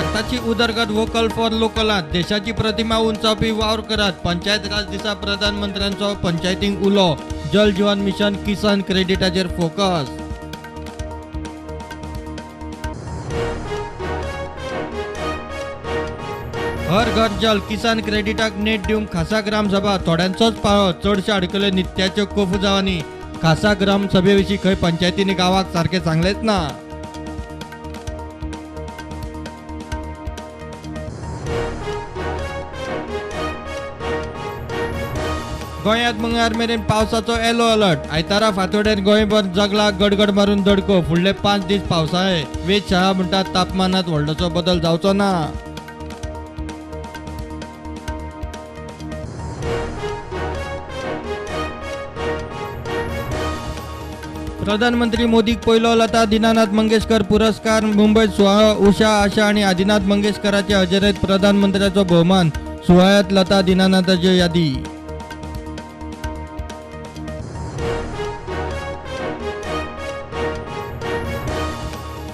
भारताची उदरगत vocal for लोकलांत देशाची प्रतिमा उंचावपी वावर करात. पंचायत राज दिसा प्रधानमंत्र्यांचो पंचायतींक उलो. जल जीवन मिशन किसान क्रेडिटाचेर फोकस. हर घर जल किसान क्रेडिटाक नेट दिवंक खासा ग्रामसभा. थोड्यांचोच पाळो, चडशे अडकले नित्याच्यो कोफुजावांनी. खासा ग्रामसभेविशीं खंय पंचायतींनी गांवाक सारकें सांगलेंच ना. गोंयांत मंगळार मेरेन पावसाचो येलो अलर्ट. आयतारा फांतोडेर गोंयभर जगला गडगड मारून दडको. फुडले 5 दीस पावसाळे. वेधशाळा म्हणटात तापमानांत व्हडलोसो बदल जावचो ना. प्रधानमंत्री मोदीक पयलो लता दीनानाथ मंगेशकर पुरस्कार. मुंबयत सुवाळो. उषा, आशा आनी आदिनाथ मंगेशकराचे हजेरेंत प्रधानमंत्र्याचो भोवमान. सुवाळ्यांत लता दीनानाथाच्यो यादी.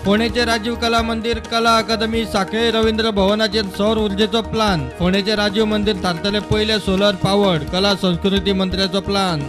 फोंडेचे राजीव कला मंदिर, कला अकादमी, साखळे रवींद्र भवनाचेर सौर उर्जेचो प्लान. फोंडेचे राजीव मंदिर थारतले पयले सोलर पावर्ड. कला संस्कृती मंत्र्याचो प्लान.